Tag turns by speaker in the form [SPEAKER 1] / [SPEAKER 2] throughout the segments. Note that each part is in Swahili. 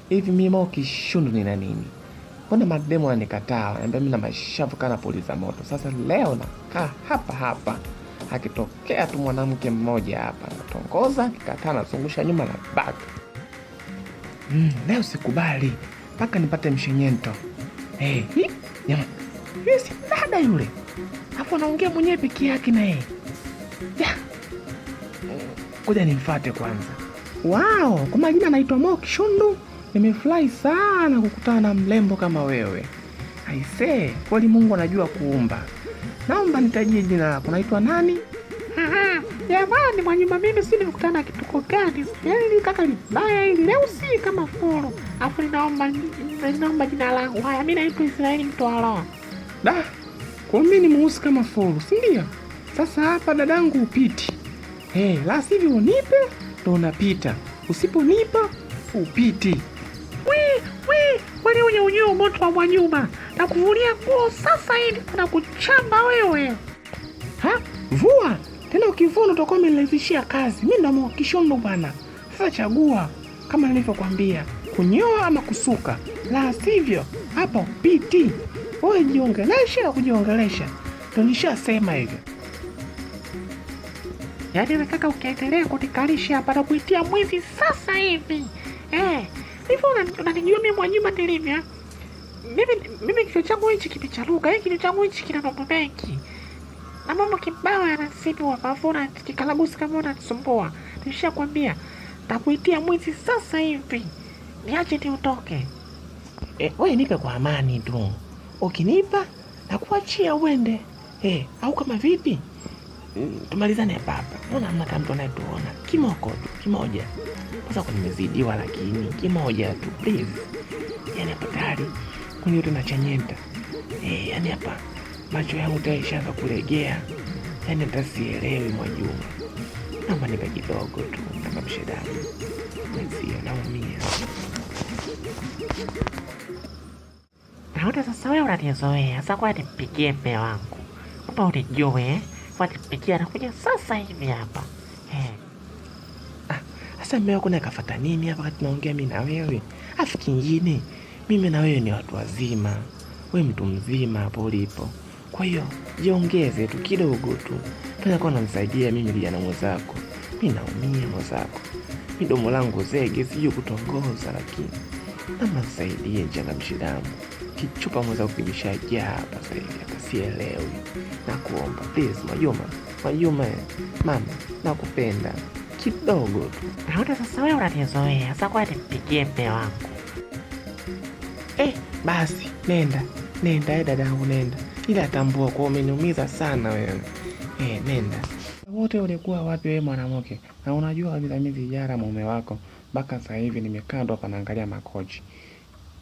[SPEAKER 1] Hivi mimi Mo Kishundu nina nini? Mbona mademu wananikataa? Wananiambia mimi na mashavu kana puliza moto. Sasa leo nakaa hapa hapa, akitokea tu mwanamke mmoja hapa natongoza, akikataa nazungusha nyuma na baka. Leo sikubali mpaka nipate mshenyento. Hey, jamani, yule si dada yule, afu anaongea mwenyewe peke yake na yeye. Ya, ngoja nimfuate kwanza. Wow, kwa majina anaitwa Mo Kishundu. Nimefurahi sana kukutana na mrembo kama wewe. Aisee, kweli Mungu anajua kuumba. Naomba nitajie jina lako, unaitwa nani?
[SPEAKER 2] Jamani, Mwajuma, mimi si nimekutana na kituko gani? Yaani kaka libaya hili leo si kama furu. Afu ninaomba jina langu. Haya, mimi naitwa Israeli Mtwalo.
[SPEAKER 1] Da, kwa mimi ni mweusi kama furu, si ndio? Sasa hapa dadangu upiti. Hey, la sivyo unipe ndo unapita. Usiponipa upiti.
[SPEAKER 2] We, we, kwani uje ujue moto wa Mwajuma. Na kuvulia nguo sasa hivi kuna kuchamba wewe.
[SPEAKER 1] Ha? Vua. Tena ukivua utakuwa umenirahisishia kazi. Mimi ndo Mo Kishundu bwana. Sasa chagua kama nilivyokuambia, kunyoa ama kusuka. La sivyo hapa upiti. Wewe jiongeleshe na kujiongelesha. Ndo nishasema hivyo.
[SPEAKER 2] Yaani wewe kaka ukiendelea kunikalisha hapa na kuitia mwizi sasa hivi. Hivyo unanijua mimi Mwajuma nilivyo? Mimi kichwa changu hichi kimecharuka, hiki kichwa changu hichi kina mambo mengi. Na mambo kibao yanasibu hapa, alafu unakikalagusi kama unanisumbua. Nishakwambia nitakuitia mwizi sasa hivi. Niache ni utoke.
[SPEAKER 1] Wewe nipe kwa amani tu. Ukinipa nakuachia uende. Au kama vipi? Tumalizane hapa hapa. Mbona hamna kama mtu anayetuona? Kimoko tu, kimoja. Sasa kwa nimezidiwa lakini kimoja tu, please. Yaani hapa tayari kwenye yote nachanyenta. Yaani hapa macho yangu tayari yashaanza kulegea. Yaani hata sielewi Mwajuma. Naomba nipe kidogo tu, kama mshedamu. Mwenzio naumia.
[SPEAKER 2] Naona sasa wewe unanizoea. Sasa kwa nimpigie mume wangu. Kumbe unijue, Kwa nimpigie anakuja sasa hivi hapa.
[SPEAKER 1] Sasa mume wako naye kafuata nini hapa wakati tunaongea mimi na wewe? Afu kingine, mimi na wewe ni watu wazima. Wewe mtu mzima hapo ulipo. Kwa hiyo jiongeze tu kidogo tu. Fanya kwa unanisaidia mimi kijana mwenzako. Mimi naumia mwenzako. Mimi domo langu zege sijui kutongoza lakini naomba nisaidie nichangamshe damu. Kichupa mwenzako kimeshajaa hapa sasa hivi hata sielewi. Nakuomba please Mwajuma, Mwajuma mama nakupenda kidogo tu.
[SPEAKER 2] Naona sasa wewe unanizoea. Sasa kwa nimpigie mume wangu.
[SPEAKER 1] Basi nenda, nenda dadangu nenda. Ila tambua kwa umeniumiza sana wewe. Nenda. Wote ulikuwa wapi wewe mwanamke? Na unajua kabisa mimi sijara mume wako. Mpaka sasa hivi nimekaa ndo hapa naangalia makochi.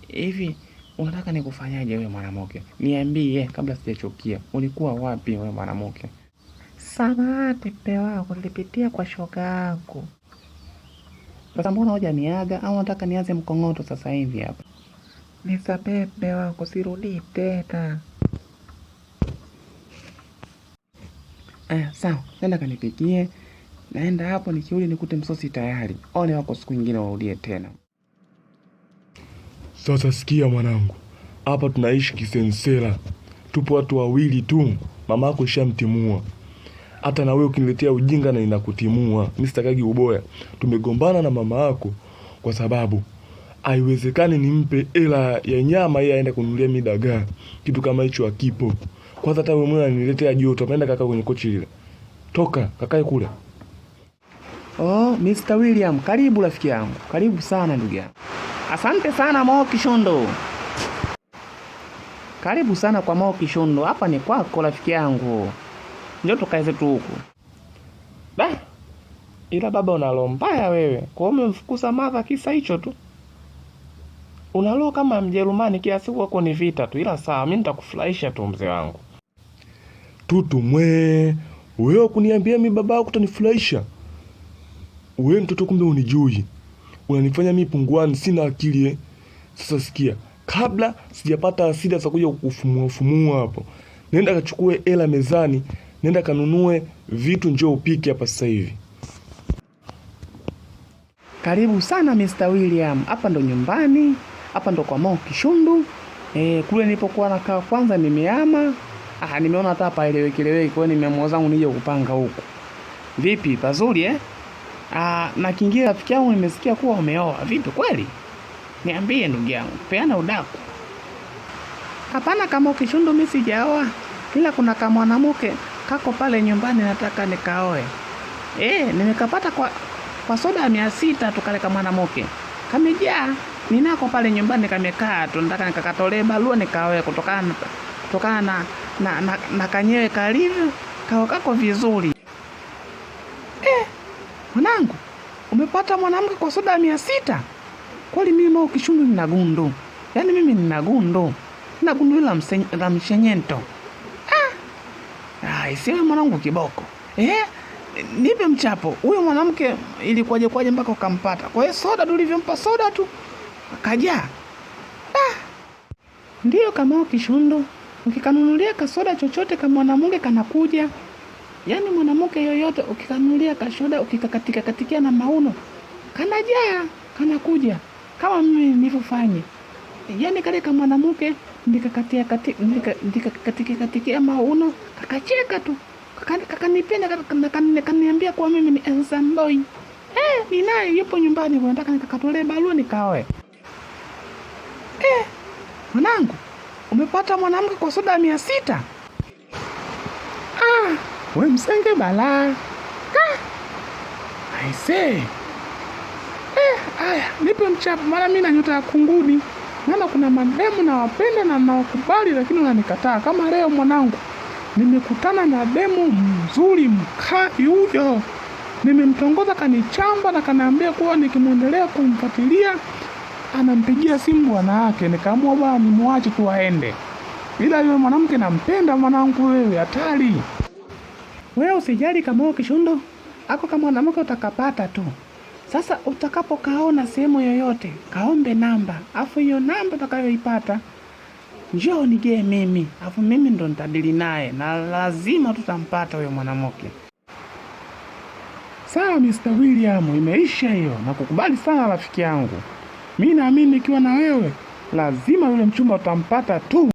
[SPEAKER 1] Hivi unataka nikufanyaje wewe mwanamke? Niambie kabla sijachukia. Ulikuwa wapi wewe mwanamke?
[SPEAKER 2] Samahani mume wangu, nilipitia kwa shoga yangu.
[SPEAKER 1] Sasa mbona hujaniaga au unataka nianze mkongoto sasa hivi hapa?
[SPEAKER 2] Nisamehe mume wangu, sirudii tena.
[SPEAKER 1] Aya, sawa, nenda kanipikie. Naenda hapo nikirudi nikute msosi tayari. Ole wako siku nyingine warudie tena.
[SPEAKER 3] Sasa sikia mwanangu, hapa tunaishi kisensela. Tupo watu wawili tu, mama yako ishamtimua. Hata na wewe ukiniletea ujinga na ninakutimua. Mimi sitakagi uboya. Tumegombana na mama yako kwa sababu haiwezekani nimpe hela ya nyama yeye aende kununulia mimi dagaa. Kitu kama hicho hakipo. Kwanza hata wewe mwenyewe unaniletea joto. Ameenda kaka kwenye kochi lile. Toka, kakae kule.
[SPEAKER 1] Oh, Mr. William, karibu rafiki yangu. Karibu sana ndugu yangu. Asante sana Mo Kishundu. Karibu sana kwa Mo Kishundu. Hapa ni kwako rafiki yangu. Njoo tukae zetu huku. Da. Ila baba una roho mbaya wewe. Kwa hiyo umemfukuza mother kisa hicho tu. Una roho kama Mjerumani kila siku wako ni vita tu. Ila sawa, mimi nitakufurahisha tu mzee wangu.
[SPEAKER 3] Tutu mwe, wewe kuniambia mimi baba yako utanifurahisha? Wewe mtoto kumbe unijui. Unanifanya mimi punguani, sina akili. Sasa sikia, kabla sijapata hasira za kuja kukufumua fumua hapo, nenda kachukue hela mezani, nenda kanunue vitu njoo upike hapa sasa hivi.
[SPEAKER 1] Karibu sana Mr. William. Hapa ndo nyumbani, hapa ndo kwa Mo Kishundu. Kule nilipokuwa nakaa kwanza nimehama. Nimeona hata hapa eleweki eleweki, kwa hiyo nimeamua zangu nije kupanga huku. Vipi, pazuri eh? Na kingine rafiki yangu nimesikia kuwa umeoa. Vipi kweli? Niambie ndugu yangu, peana udaku. Hapana kama Kishundu mimi sijaoa. Ila kuna kama mwanamke kako pale nyumbani nataka nikaoe. Nimekapata kwa soda ya 600 tu kale kama mwanamke. Kamejaa, ninako pale nyumbani kamekaa tu, nataka nikakatolee barua nikaoe kutokana na kanyewe kalivyo, kao kako vizuri. Mwanangu, umepata mwanamke kwa soda ya 600? Kweli mimi Mo Kishundu nina gundu. Yaani mimi nina gundu. Nina gundu la mshenyento. Isiwe mwanangu kiboko. Nipe mchapo. Huyo mwanamke ilikuwaje kwaje mpaka ukampata? Kwa hiyo soda tu ulivyompa soda tu akajaa. Ndiyo kama Kishundu, ukikanunulia kasoda chochote kama mwanamke kanakuja. Yaani mwanamke yoyote ukikanunulia kashoda ukikakatika katikia na mauno kanajaa, kanakuja. Kama mimi nilivyofanya. Yaani kale kama mwanamke nikakatika katikia mauno kakacheka tu. Kakanipenda, kaniambia kuwa mimi ni handsome boy. Ni naye yupo nyumbani kwa nataka nikakatolee barua nikaoe. Mwanangu, umepata mwanamke kwa soda ya 600? We msenge balaa. I say. Aya, nipe mchapo maana mimi na nyota ya kunguni. Maana kuna mademu nawapenda na nawakubali lakini wananikataa. Kama leo mwanangu nimekutana na demu mzuri mkali huyo. Nimemtongoza kanichamba na kaniambia kuwa nikimwendelea kumfuatilia anampigia simu bwana wake. Nikaamua bwana nimwache tu aende. Ila yule mwanamke nampenda mwanangu wewe, hatari. Wewe usijali kama wewe Kishundu, ako kama mwanamke utakapata tu. Sasa utakapokaona sehemu yoyote, kaombe namba. Afu hiyo namba utakayoipata njoo nigee mimi. Afu mimi ndo nitadili naye na lazima tutampata huyo mwanamke. Sawa Mr. William, imeisha hiyo. Nakukubali sana rafiki yangu. Mimi naamini nikiwa na wewe lazima yule mchumba utampata tu.